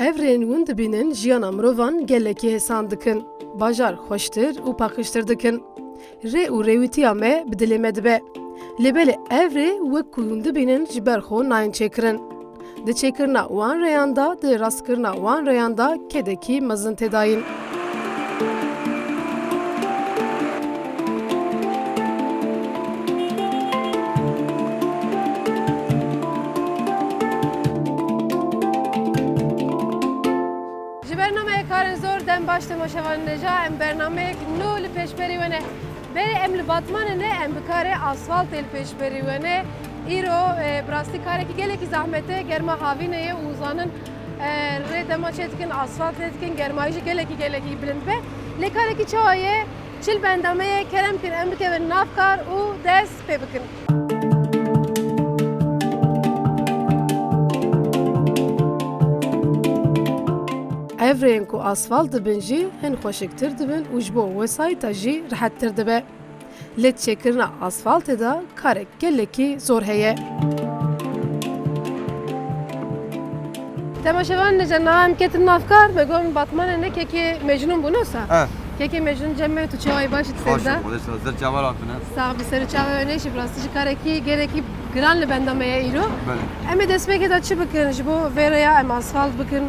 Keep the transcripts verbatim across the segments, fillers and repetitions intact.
Ev rêyên hûn dibînin jiyana mirovan gelekî hêsan dikin. Bajar xweştir û paqijtir dikin. Rê û rêwîtiya me bi dilê me dibe. Lê belê ev rê wek ku hûn dibînin ji ber xwe nayên çêkirin. Di çêkirina wan rêyan de, di rastkirina wan rêyan de kedekî mezin tê dayîn. Ji bernameyê Karên Zor dem baş temaşevanên hêja, em bernameyek nû li pêşberî we ne. Berê em li Batmanê ne, em bi karê asfaltê li pêşberî we ne. Îro, e, bi rastî karekî gelekî zehmet e, germa havînê ye û zanin, e, rê dema çê dikin, asfalt lê dikin, germayî jî gelekî, gelekî bilind be. Lê karekî çawa ye? Çi li benda me ye, kerem kin em bikevin nav kar û dest pê bikin. Ev rêyên ku asfalt dibin jî hin xweşiktir dibin û ji bo wesayîta jî rihettir dibe. Lê di çêkirina asfaltê de karek gelekî zor heye. Temaşevanên hêja, niha em ketin nav kar, me got em Batmanê ne, kekê Mecnûn bû, ne wisa? He. Kekê Mecnûn cem me tu çawa yî, baş î, tu ser de? Baş im, ser çava hatine. Sax bî, ser û çavê we nêşî, bi rastî jî karekî gelekî giran li benda me ye îro. Belê. Em ê destpêkê de çi bikin? Ji bo vê rêya em asfalt bikin.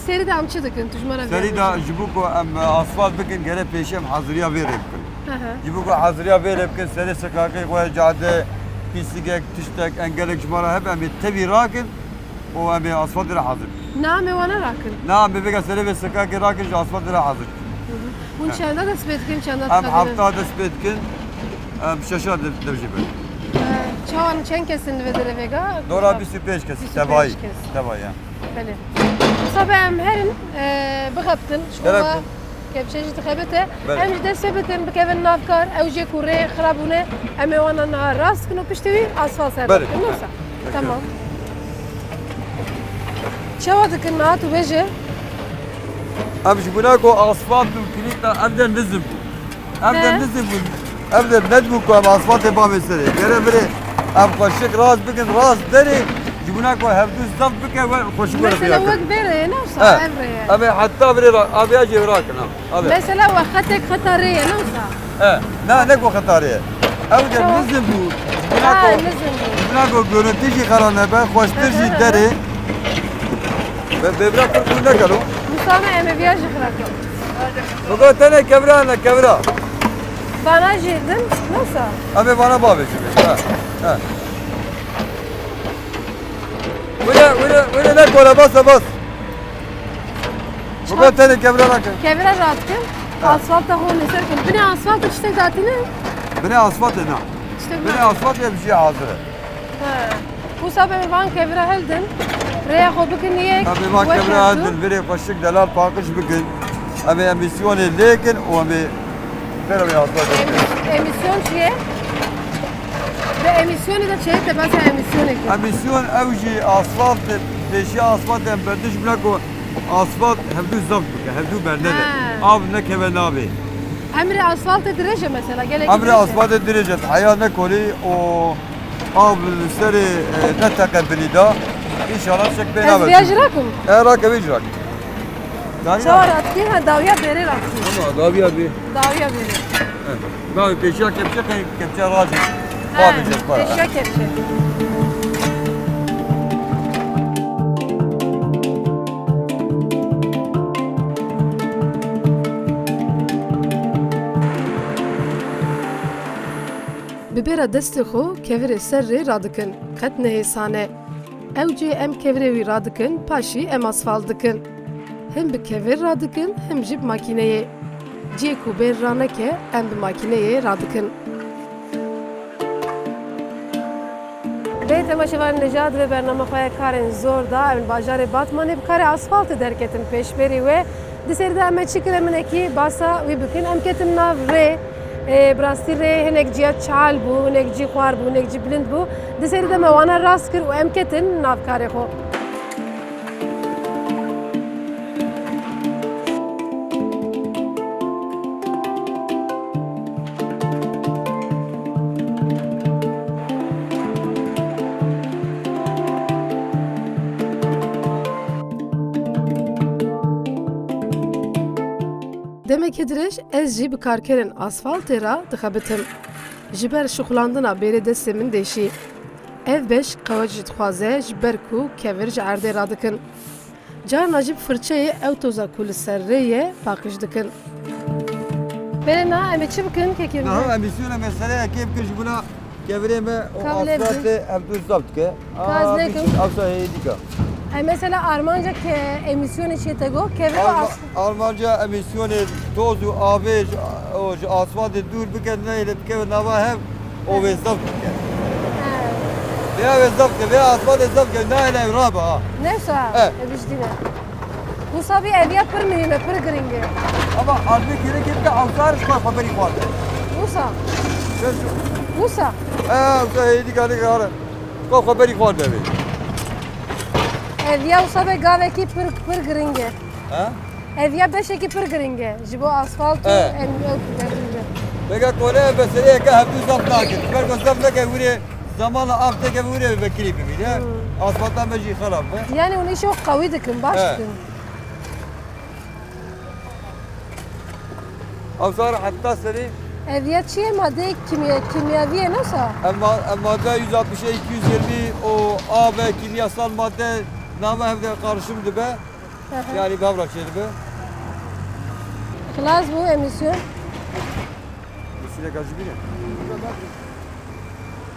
Serî de em çi dikin? Tu ji me re bêjî. Serî de ji bo ku em asfalt bikin, gere pêşî em haziriya vê rê bikin. Aha. Ji bo ku haziriya vê rê bikin, serê sikakê xwe, cade, pîsîgek, tiştek, engelek ji me re hebe, em ê tevî rakin û em ê asfaltê re hazir bikin. Na, em ê wana rakin? Na, em ê vêga serê vê sikakê rakin, ji asfaltê re hazir bikin. Hı hı. Hûn çenda dest pê dikin, çenda dixebînin? Em hefta dest pê dikin, em şeşa dev, dev jî bin. Ee, çawan, çend kes in li vê derê vêga? Dora bîst û pênc kes, bîst û pênc tevayî. Kes. Tevayî, ya. Belê. Wisa be em herin, e, bixebitin. Ji bo kepçe jî dixebite. Belê. Em jî dest pê bikin, bikevin nav kar. Ew jê ku rê xirab bûne, em ê wana niha rast bikin û piştî wî asfalt ser bikin. Belê. Wisa. Belê. Tamam. Çawa dikin niha, tu bêje? Em ji bona ku asfalt û kilîta ev de nizim bû. Ev de nizim bû. Ev de nedibû ku em asfaltê bavê serê. Gere virê em xweşik rast bikin, rast derê. Ji bona ku hevdu zeft bike, we xweşik were. Mesela wek vê rê ye, ne wisa? He. Ev rê ye. Em ê heta virê ra-, aviya jê rakin, ha. Abi. Mesela we xetek xeta rê ye, ne wisa? He. Na, ne ku xeta rê ye. Ew de nizim bû. Ji bona ku, nizim bû. Ji bona ku görüntü jî xera nebe, xweştir jî derê. Be, bêbira pir xûn nekero. Wisa me, em ê viya jî xira kin. Biko tenê kevira ne, kevira. Vana jî din, nasıl? Em ê vana bavêjin. Ha, ha. Wile, wile, wile ne kore, bas, bas. Biko tenê kevira rakin. Kevira rahat kin. Ha. Asfalta xwe li ser kin. Binê asfalta tiştek datîne? Binê asfaltê na. Tiştek na. Binê asfaltê em jî hazir e. He. Wisa be van kevira hildin, rêya xwe bikin yek. Em ê van kevira hildin, virê xweşik delal paqij bikin. Em ê emîsyonê lêkin û em ê pêra wê asfaltê bikin. Emis-, emisyon çi ye? Bi emîsyonê de çi ye? Te behsa emîsyonê kir. Emîsyon ew jî asfalt, pêşiya asfaltê em berdiş bûne ku asfalt hevdû zeft bike, hevdû bernede. Ha. Av nekeve navê. Emrê asfaltê dirêj e mesela, gelekî dirêj e. Emrê asfaltê dirêj e, heya nekolî û av li serê, e, neteqe binî de. Înşallah şek pê nabe. Ez vêya jî rakim? E, rake vê jî rakim. Çawa ratkî? Ha, dawiya bêrê ratkî. Ama dawiya bê. Dawiya bêrê. He. Bavê pêşiya kepçe, kepçe rajin. He, pêşiya kepçe. Bi bêra destê xwe kevirê ser rê radikin, qet nehêsan e. Ew cê em kevirê wî radikin, paşî em asfalt dikin. Him bi kevir radikin, him jî bi makîneyê. Cê ku bêr raneke, em bi makîneyê radikin. Lê temaşevanên hêja, di vê bernama xwe ya Karên Zor de, em li bajarê Batmanê bi karê asfaltê derketin pêşberî we. Di serî de em ê çi kirin, em hinekî basa wî bikin. Em ketin nav rê. Ê, bi rastî rê hinek ciya çal bû, hinek cî xwar bû, hinek cî bilind bû. Di serî de me wana rast kir û em ketin nav karê xwe. Demekê dirêj ez jî bi karkerên asfaltê re dixebitim. Ji ber şixulandina bêrê destê min deşî. Ev beş qewet jî dixwaze ji ber ku kevir ji erdê radikin. Carna jî bi firçeyê ew toza ku li ser rê ye paqij dikin. Belê niha em ê çi bikin kekê min? Niha em ê sûne meseleyekê bikin ji bona kevirê me û Ka bilê asfaltê em tu zaf dike. Ka ez Aa, nekim. Biçin ewsa hêdîka. E, mesela armanca ke emîsyonê çê te got, kevir û Arma-, as- armanca emîsyonê toz û avê ji, o, ji asfaltê dûr bike, neyê lê bikeve nava hev, o vê zaf dike. He. Vê vê zaf dike, vê asfaltê zaf dike, nayê lê rabe ha. Neyse, He. e, bijdîne. Wisa vî eviya pir muhîm e, pir giring e. Ama alvê kêlekê bike ewsar ji xwe xeberî xwarde. Wisa. Çer ço? Wisa. E, wisa hêdî gane gare. Xwe xeberî xwarde vê. Eviya wisa be gavekî pir, pir giring e. Ha? Eviya beşekî pir giring e. Ji bo asfalt û E. em, ew, ev giring e. Pêka kole meseleyeke hevdû zaf nakin. Ber ku zaf neke wîrê zamanla av teke wîrê vekirî bibîne. Hmm. Asfalta me jî xerab be. Yani hûn îşo qewî dikin, baş E. dikin. Ewsar heta serî. Ev ya çi ye? Madeyê kîmya-, kîmyavî ye, ne wisa? Em ma-, em madde yüz altmış, iki yüz yirmi û A B kimyasal madde nava hev de karışım dibe. Hı hı. Yani bi hev re çêdibe. Xilas bû emîsyon. Emîsyoneka ji bîr e.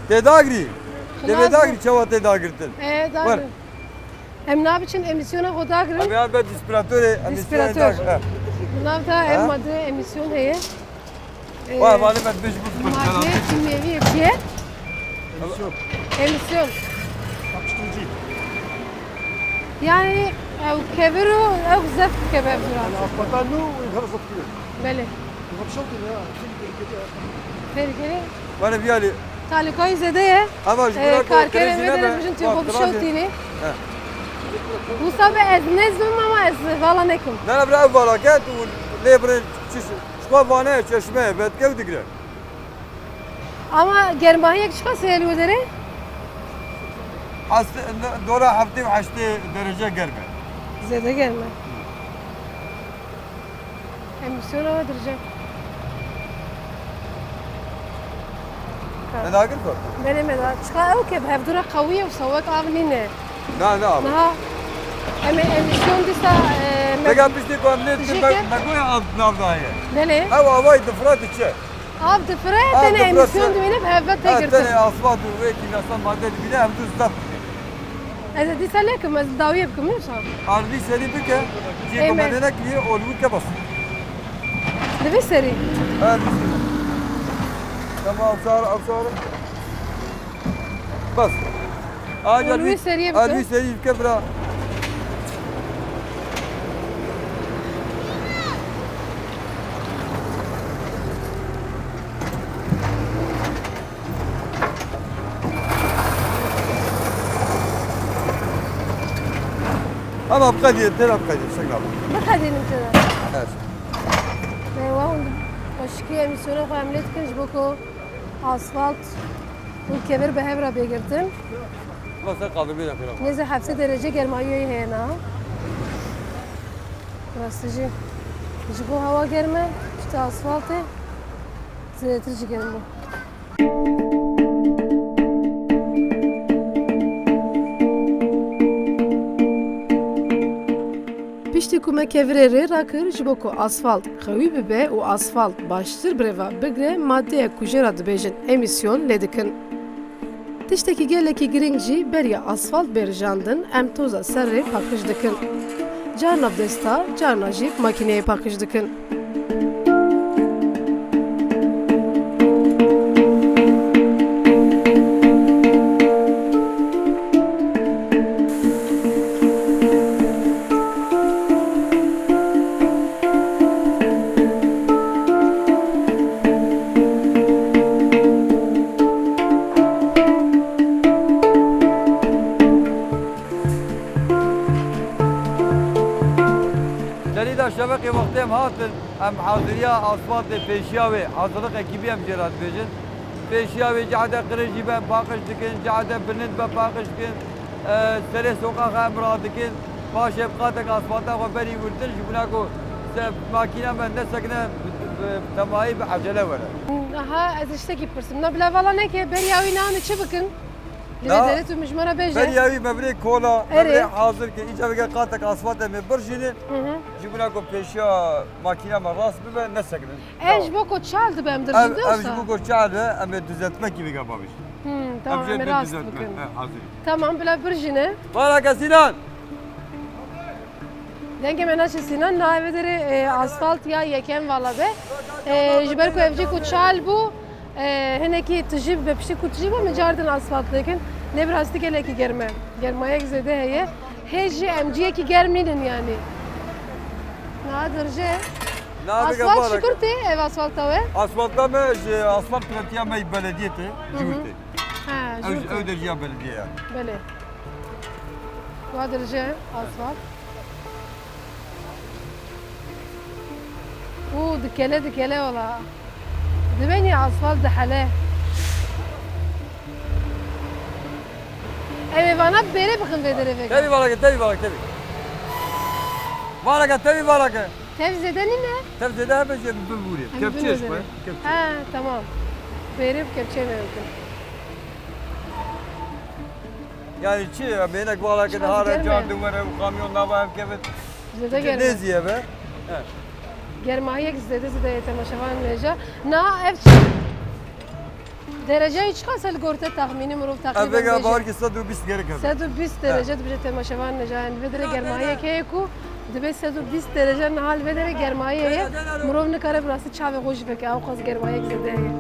Tê dagirî. Xilas Devê bû. Dagirî çawa tê dagirtin? Ee, dagir. Wer. Em nabiçin emîsyona xwe dagirin. Em ya be dîspiratorê emîsyonê Dîspirator. Dagirin. Di nav da ev Ha? madde emîsyon heye. Ee, Vay, vale ben dibêjim bu madde kimyevî yê çi ye? Emîsyon. Emîsyon. Yapıştırıcı. Yani ew kevir û ew zeft dike be ev duran. Yani asfalta nû her zıtkıyor. Belê. Yapıştırıcı ya. Belê, belê. Vale biyali. Talîkayî zêde ye. Ama ji Ee, bira ku karkerên krêzî me nebe, de dibêjin tu bak, xwe krêzî. Bişewtînî. He. Wisa be ez nêzbim ama ez vala nekim. Ne, ne, bira ev vala ke tu lê birê çi, çi, çi, vane çeşme, vetkê û digre. Ama germahiyek çiqas heye li wê derê? Aslında dora heftê û heştê derece germ e. Zêde germ e. Emîsyona we dirêj e. Me dagir got. Belê me da. Çiqa ew ke bi hevdû re qewî ye û sewek av nîne. Na, na, abi. Niha em ê emîsyon dîsa, e, me Peka piştî ku em lê dikin, Dijî me, ke? Me goya av nav daye. Belê. Ew avayî difire diçe. Av difire, Av tenê difire emîsyon se- dimîne bi hev ve Ha, tê girtin. Tenê asfalt û wê kîmyasal madde dimîne, em dû zaf dike. Ez ê dîsa lê kim, ez dawiyê bikim, wisa? Ardî serî bike, cî Ê me. Komedê nekiriye, olû ke bas. Li vê serî? Ardî serî. Tamam, sar, sar. Bas. Aca Olû bir, serî bike. Alî serî bike, bira. Ama biqedî, tera biqedî, şekla. Biqedînim tera. Evet. Eywa, hûn xweşikî emîsyona xwe em lê dikin ji bo ku asfalt û kevir bi hev re bê girtin. Bas, sen kaldır bir dakika. Nêzî heftê derece germayiyê heye niha. Rastî jî ji bo hewa germ e, pişta asfaltê zêdetir jî germ bû. Piştî ku me kevirê rê rakir, ji bo ku asfalt qewî bibe û asfalt baştir birêva bigre, madeyek ku jê re dibêjin emîsyon lê dikin. Tiştekî gelekî girîng jî beriya asfalt bê rijandin, em toza ser rê paqij dikin. Carna bi desta, carna jî bi makîneyê paqij dikin. Derî de şeveqê wextê em hatin, em haziriya asfaltê pêşiya wê, hazirlik ekîbî em jê re dibêjin. Pêşiya wê cehde qirêjî be em paqij dikin, cehde bilind be paqij dikin, e, serê soqaxa em radikin, paşê bi qatek asfalta xwe berî wirtin, ji bona ku Te makîna me nesekine, bi, bi temayî bi ecele were. Aha, ez ji tiştekî pirsim. Na bila vala neke, beriya wî nane çi bikin? Li vê Na, derê tu min ji me re bêje. Beriya wî me birê kola, me Erê. birê hazir ke. Îca veke qatek asfaltê me birjînin. Hı hı. Ji buna ku pêşiya makîna me rast bibe, nesekinin. Ez Tamam. ji bo ku çal dibe em Ev, dirjîn de ev wisa. ji bo ku çal be, em ê düzeltmekî veke babiş. Hmm, tamam, Em jê em ê bê rast düzeltmek. bikin. He, hazir. Tamam, bila birjîne. Baraka Sinan! Dengê me naçe Sinan, na eve derê, e, asfalt ya yekem vala be. E, ji ber ku ev cî ku çal bû, e, hinekî tijî be, piştî ku tijî be, min cardin asfalt dikin. Lê bi rastî gelekî germ e. Germayek zêde heye. Hê jî em ciyekî germ nînin yanî. Na dirje. Na bige Asfalt barek. şikir tê, ev asfalta we? Asfalta me ji asfalt kiretiya me belediyê tê, Hı hı. cihû tê. Ha, Ew, cihû tê. ew de jiya belediyê ya. Belê. Wa dirje asfalt. Û dikele dikele wala. Dibenî asfalt dihele. Ew ê vana bêrê bixin vê derê veke. Tevî valake, tevî valake, tevî. Valake, tevî valake. Tev zêde nîne? Tev zêde hebe jê bibûrê. Em Kepçe bibûrê. eş be. Kepçe. Ha, tamam. Bêrê bi kepçeyê me bikin. Yani çi? Em ênek valake Çiqas niha re germ e. cardin were û kamyon nava ev kevin. Zêde Çi germ e. nêzî ye be? He. Germahiyek zêde zêde ye temaşevan nêja. Na ev çi? Dereceyê çiqas e li gor te texmînî mirov Ev teqrîben vêga bêje? bawer ki sed û bîst gerek hebe. Sed û bîst He. derece dibêje temaşevan nêja. Yani vê derê germahiyek heye ku Dibê sed û bîst derece niha li vê derê germayê heye. Mirov nikare bi rastî çavê xwe jî veke, ewqas germayek zêde heye.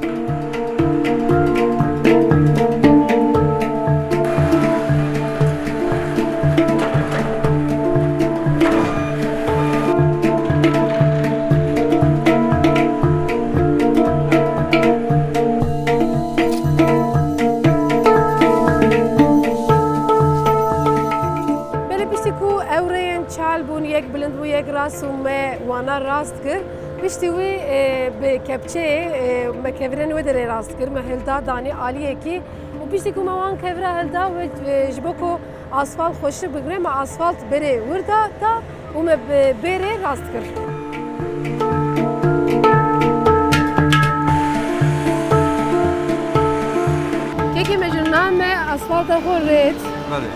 Belê piştî ku ew rêyên çal bûn, yek bilind bû, yek rast û me wana rast kir. Piştî wî, e, bi kepçeyê, e, me kevirên wê derê rast kir, me hilda danî aliyekî û piştî ku me wan kevira hilda, wê, e, ji bo ku asfalt xweşik bigire, me asfalt berê wir da, da û me bi bêrê rast kir. Kekê me ji name asfalta xwe rêt. Belê.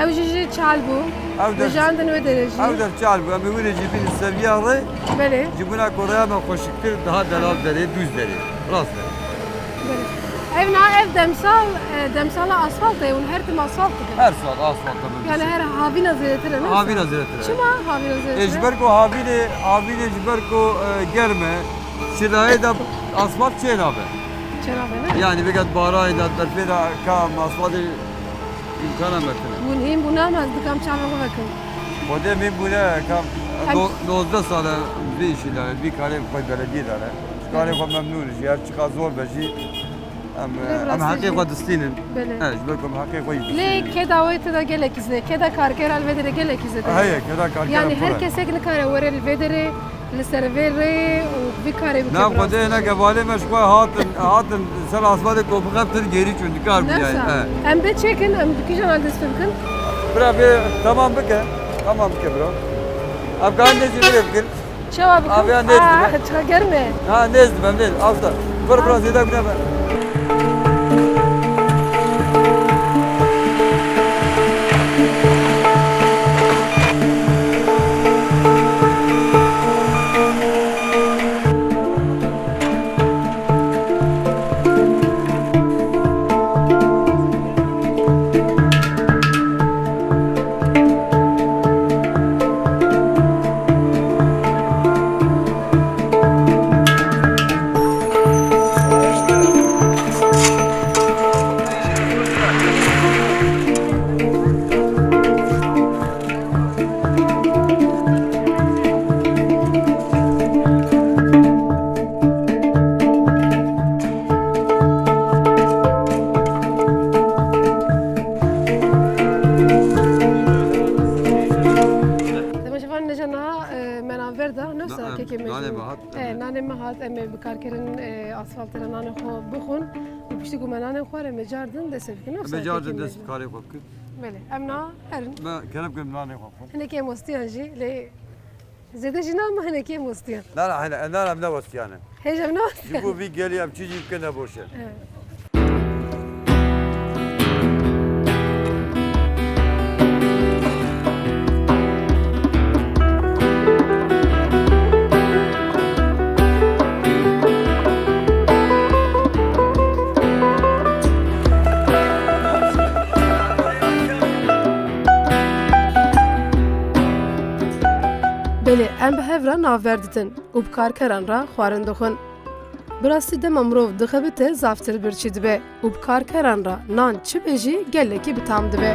Ew jî jî çal bû. Ew der, Mijandin wê derê jî. Ew der çal bû. Em ê wî rê jî bînin seviya rê. Belê. Ji bûna ku rêya me xweşiktir, daha delal derê, dûz derê. Rast derê. Belê. Ev na, ev demsal, e, demsala asfalt e, hûn her tim asfalt dikin. Her sal asfalt e. Yani her havîna zêdetir e, ne? Havîna zêdetir e. Çima havîna zêdetir e? E, ji ber ku havînê, havînê ji ber ku, e, germ e, şilayê de asfalt çênabe. Çênabe, ne? Yani vêga baranê de, berfê de ka asfaltê Îmkana me tune. Hûn hîn bûna, ez dikam çavê xwe vekim. Xwedê min bûne, kam Em do-, nozdeh sal e vê işî de ne, vî karê xwe belediyê de ne. Ji karê xwe memnûn in jî, her çiqa zor be jî. Em, Lê em biraz heqê jî xwe distînin. Belê. He, ji ber ku em heqê xwe jî Lê distînin. Keda wê tê de gelekî zêde, keda karkera li vê derê gelekî zêde. Heye, keda karkera Yani pir e. Her kesek nikare were li vê derê. Li ser vê rê û vî karê bike Na, bi rastî. Xwedê neke, valê me ji xwe hatin, hatin ser asfaltê ku bixebtin gêrî çûn, dikar bû yani. Nefsa. He. Em bê çêkin, em bi kîjan al dest pê bikin? Bira bê, tamam bike. Tamam bike bira. Em karin nêzî vê bikin. Çawa bikin? Aviya nêz dibe. Ah, çiqa germ e. Ha, nêz dibe, nêz. Asta. Bir, biraz zêde bine be. Temaşevan nêja niha, e, me navber da, ne wisa Na-, kekê me nanê jî me hat, E, evet. Nanê me hat, em ê bi karkerên, e, asfaltê re nanê xwe bixwin û piştî ku me nanê xwe re me cardin dest pê bikin. Em ê cardin dest bi karê xwe bikin. Belê, em na herin. Me kerem bikin nanê xwe bixwin. Hinekî em westiyan jî, lê Zêde jî nama hinekê em westiyan. Na, na, hene, na, na, em ne westiyane. Hêj em ne westiyan. Ji bo vî gelî em çi jî bikin ne boş e. Evet. Belê, em bi hev re navber ditin û bi karkeran re xwarin dixwin. Bi rastî dema mirov dixebite zaftir birçî dibe û bi karkeran re nan çi be jî gelekî bi tam dibe.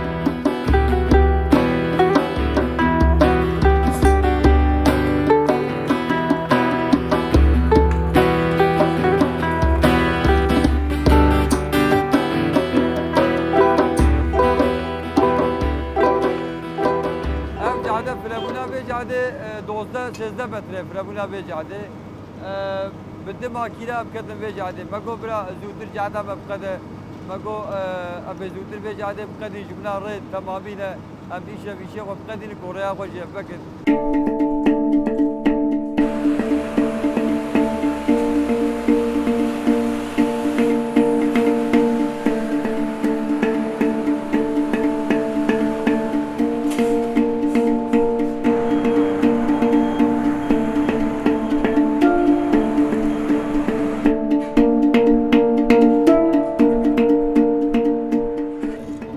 Ev cade, firebûna vê cadê, e, dozdeh sêzdeh metre, firebûna vê cadê. E, bi du makîne em ketin vê cadê. Me got, bira, zûtir cada me biqede. Me got, e, em ê zûtir vê cadê biqedîn, ji mina rê temamî ne. Em îşev îşê xwe biqedînin ku rêya xwe jî ev vekin.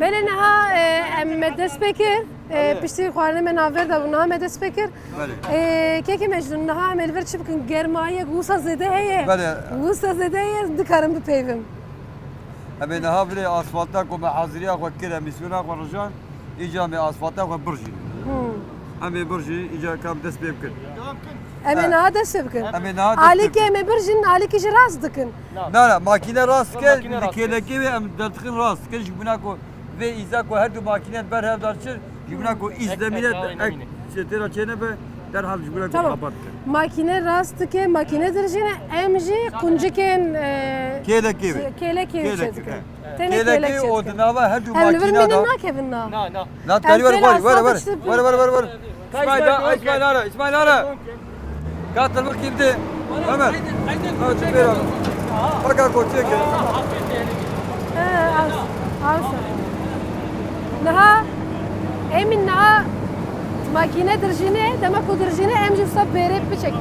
Belê niha, e, em me dest pê kir. E, Belê. Piştî xwarinê me navber da bû, niha me dest pê kir. Belê. E, kekê Mecnûn, niha em ê li vir çi bikin? Germayiyek wisa zêde heye. Belê. Wisa zêde heye, ez nikarim bipeyvim. Em ê niha virê asfalta ku me haziriya xwe kir, em mîsyona xwe rijan, îca em ê asfalta xwe birjînin. Hmm. Em ê birjînin, îca ka em dest pê bikin. Em ê He. niha dest pê bikin. Em ê niha dest pê Alîkê bikin. Em ê birjînin, alîkî jî rast dikin. Na, na, makîne rast Em dike, makîne li rast kêlekê wê em derdixin rast dike, ji bona ku vê îza ku her du makîne ber hev de çir, ji bona ku îz Ek, demîne, ek, ek, ek, çê tê re çê nebe, derhal ji bona ku Tamam. xebat dike. Makîne rast dike, makîne dirjîne, em jî quncikên, e, Kêlekê wê. kêlekê wê Kêlekê, çêdikin. he. Tenê Kêlekê kêlek û çêdikin. di nava her du Em li vir makîna mînin da. nakevin na. Na, na. Na, Em terî were pêla xwarî, were, were. esas tiştî Were, were, were, were. Kay İsmail, İsmail, da, Kay. İsmail ara, İsmail ara. Katil bak kimdi? Ömer. Ha, çıkıyor abi. Bak abi, koçu çekin. He, az, az. Niha, Emin niha makîne dirjîne, dema ku dirjîne, em jî wisa bêrê biçek.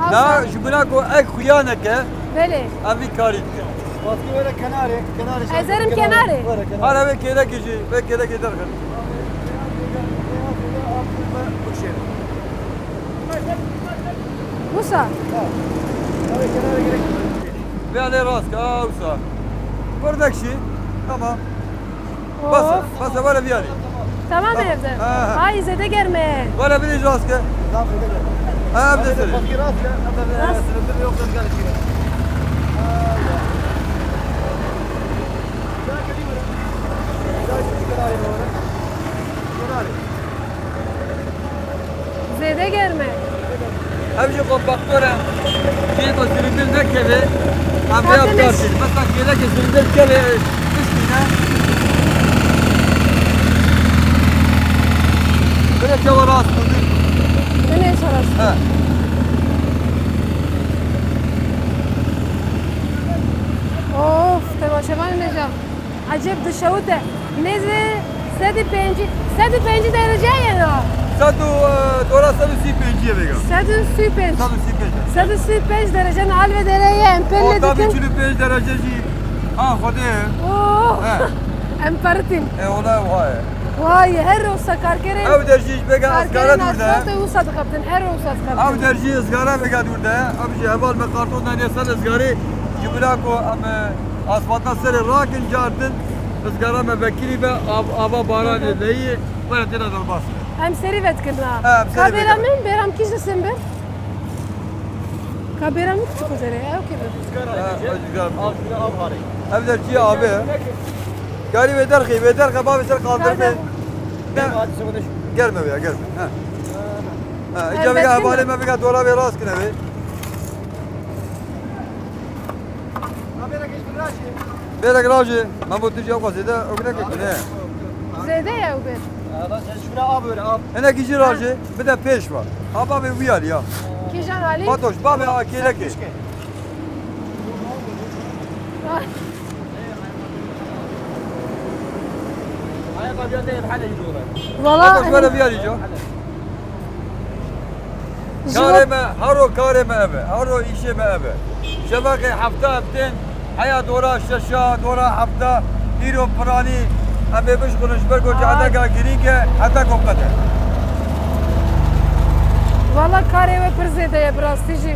Niha ji bona ku ek xuya neke, Belê. Em vî karî dikin. Baskı were kenarê, kenarê. Ez erim kenarê. Were kenarê. Hala vê kêlekê jî, vê kêlekê derxin. Wisa. Vê alê rast, ha, wisa. Kurdek jî, tamam. Of. Bas, bas, were vî alê. Tamam evde. Ha, ha. Ay, zêde germ e. Were birî rast ke. Ha, evde seri. Rast. Zêde germ e. Ev jî kompaktör e. Jê ku silinder nekeve, em vê Zaten aptal eş- çin. Mesela kêlekê silinder keve, piştîne. Böyle çawa rast kurdun. Binê çawa rast. He. Of, temaşevanê me ca. Ecêb dişewite. Nêzî sed û pêncî, sed û pêncî derece ye no. Sed û, e, dora sed û sî û pêncî ye vêga. Sed û sî û pênc. Sed û sî û pênc. Sed û sî û pênc derece, niha li vê derê ye, em pêl O tabii dikin. çil û pênc derece jî. Ha, Xwedê. Oh. He. Em pertin. E, olay wiha ye. Vay, her wisa karkerên, Ev der jî vêga karkerên ızgara dûr de. asfaltê wisa dixebtin, her wisa dixebtin. Ev der jî ızgara vêga dûr de. Ev jî heval me karton danî ser ızgarê. Ji bila ku em, e, Asfalta serê rakin, car din rizgara me vekirî be, av-, ava baranê leyî, were têne derbas be. Em serî vedikin na. He, em serî Ka bêra vedikin. min, bêra min kîj disin bir? Ka bêra min küçük üzere, ya, okey bir. He, rizgar. Ev de çiye abi. Garî vê derxî, vê derxe bavê ser kaldırmê. Hadi. Ne? Germe be ya, germe. He. He, Elbette ica vega mi? hevalê me vega dolabê rast kine be. Bêrek rajê, Memo tu jî ew zêde ew neke ku ne. Zêde ye ew bêr. Hinekî jî rajê, bide pêş ve. Ha, bavê wî yarî ya. Kîjan alî? Fatoş, bavê a kêlekê. Valla Fatoş, bere vî yarî ca. Ji Karê me, hero karê me ev e, hero îşê me ev e. Şevaqê hefta em tên, heya dora şeşa, dora hefta, îro piranî, em ê bişxulin ji ber ku cehedeka girîng e, heta ku qede. Valla karê we pir zêde ye, bi rastî jî.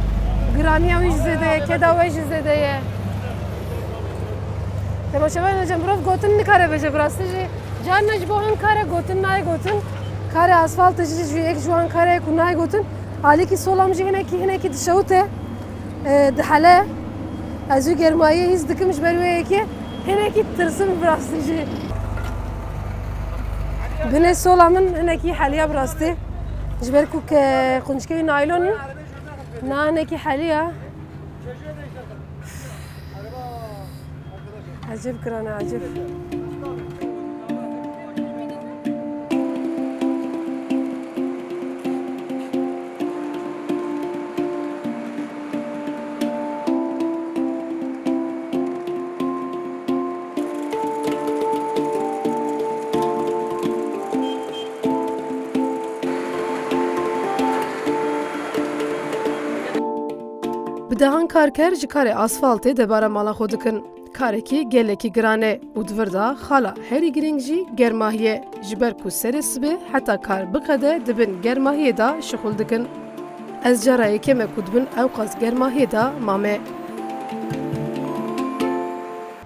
Giraniya wî jî zêde ye, keda we jî zêde ye. Temaşevanên hêja, mirov gotin nikare bêje, bi rastî jî. Carna ji bo hin kare gotin nayê gotin. Karê asfaltê jî ji yek ji wan kare ye ku nayê gotin. Alîkî solam jî hinekî, hinekî dişewite, e, dihele. Ez wî germayiyê hîs dikim, ji ber wê yekê hinekî ditirsim bi rastî jî. Binê sola min hinekî heliya bi rastî. Ji ber ku ke qunçkê wî naylon in, na hinekî heliya. Ecêb giran e, ecêb. Bi dehan karker ji karê asfaltê debara mala xwe dikin. Karekî gelekî giran e û di vir de xala herî girîng jî germahî ye, ji ber ku serê sibê heta kar biqede di bin germahiyê de şixul dikin. Ez cara yekêm e ku di bin ewqas germahiyê de mame.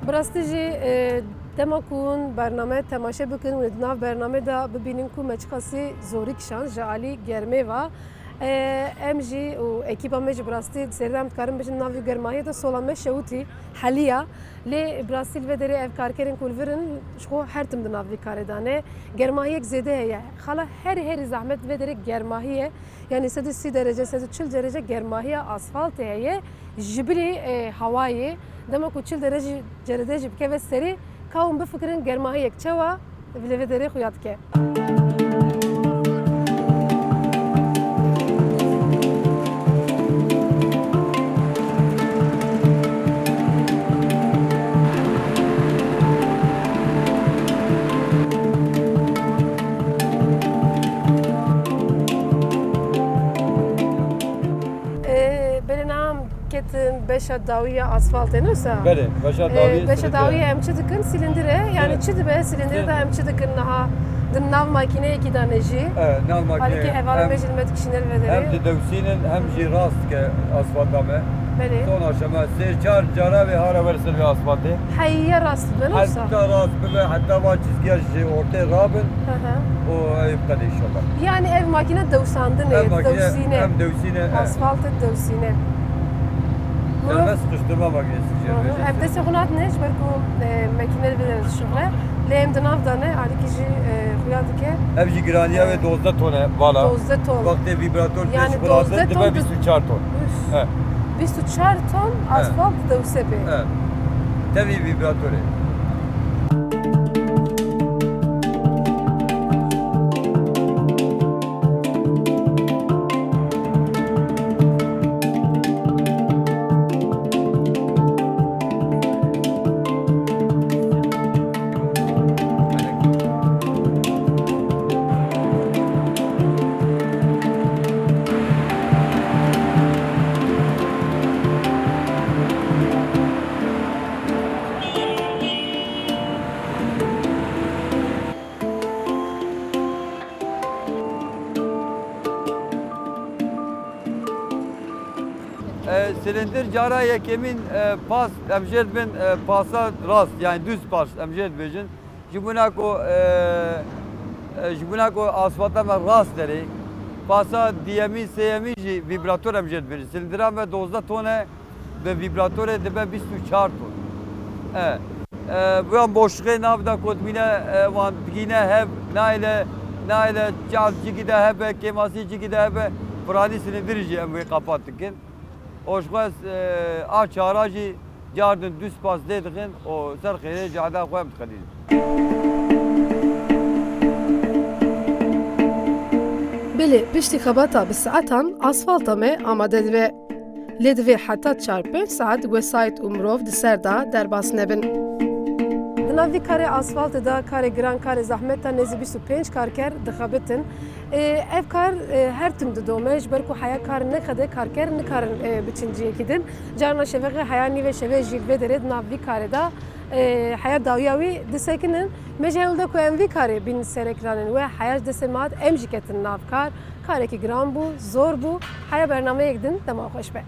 Bi rastî jî, e, dema ku hûn bername temaşe bikin, hûn ê di nav bernamê de bibînin ku me çiqasî zorî kişand ji alî germê ve. E, em jî û ekîba me jî bi rastî serî de em dikarin bêjin nav vî germahiyê de sola me şewitî, heliya. Lê bi rastî li vê derê ev karkerên ku li vir in, ji xwe her tim di nav vî karê de ne. Germahiyek zêde heye. Xala herî herî zehmet vê derê germahî ye. Yanî sed û sî derece, sed û çil derece germahiya asfaltê heye. Ji bilî, e, hewayê, dema ku çil derece cerede jî bikeve serî, ka hûn bifikirin germahiyek çawa li vê derê xuya dike. Ee, belê niha em ketin beşa dawî ya asfaltê, ne wisa? Belê, beşa Ee, dawî beşa sîlindir dawî e. Em çi dikin? Sîlindir e. Yani Sîlindir. Çi dibe? Sîlindir de Sîlindir. Em çi dikin niha? Di nav makîneyekî de ne jî. E, nav makîne. Alîkî hevalên me jî li me dikişîne li vê derê. Hem didewsînin, hem jî rast dike asfalta me. Belê. Son aşama sê çar cara vê hara wer ser vê asfaltê. Heya rast bibe, ne wisa? Heta rast bibe, heta van çizgiya ji ortê rabin. Hı hı. O ev qede inşallah. Yani ev makîne dewsandinê, Ev makîne dewsîne. Em dewsîne, e. Asfaltê dewsîne. Derme sıkıştırma makinesi. Hı hı. Ev destê xwe nadine, ji ber ku, e, makîne li vê derê dişuxile. Lê em di nav de ne, alîkî jî, e, xuya dike. Ev jî giraniya wê dozdeh ton e, vala. Dozdeh ton. Wextê vîbrator tê Yani şixulandin, dozdeh dibe ton bîst û çar ton. Üf. He. Bîst û çar ton He. Asfalt dewse pê. He. Tevî vîbratorê. E, silindir cara yekemîn, e, pas, em jê dibin, e, pasa rast, yani düz pas, em jê dibêjin. Ji bona ku, e, e, ji bona ku asfalta me rast derê, pasa diyemî, sêyemî jî vîbrator em jê dibêjin. Silindira me dozdeh ton e, bi vîbratorê dibe bîst û çar ton. E, e, bu yan boşluğê nav da ku dibîne, e, wan digîne hev, nayle, nayle çal cigî de hebe, kêmasî cigî de hebe, piranî silindirî jî em wê qapat dikin. Û ji xwe, e, a çara jî cardin du spas lê dixin û ser xêrê cehda xwe em dixelînin. Belê, piştî xebata bi saetan asfalta me amade dibe. Lê divê heta çar pênc saet wesayît û mirov di ser de derbas nebin. Di nav vî karê asfaltê de karê giran, karê zehmet de nêzî bîst û pênc karker dixebitin. Ê, ev kar, ê, her tim didome, ji ber ku heya kar nexede, karker nikarin, ê, biçin cihekî din. Carna şevê heya nîvê şevê jî li vê derê di nav vî karê de, ê, heya dawiya wî disekinin. Me jî hewl da ku em vî karê bînin ser ekranên we, heya ji destê me hat, em jî ketin nav kar. Karekî giran bû, zor bû. Heya bernameyek din, dema xweş be.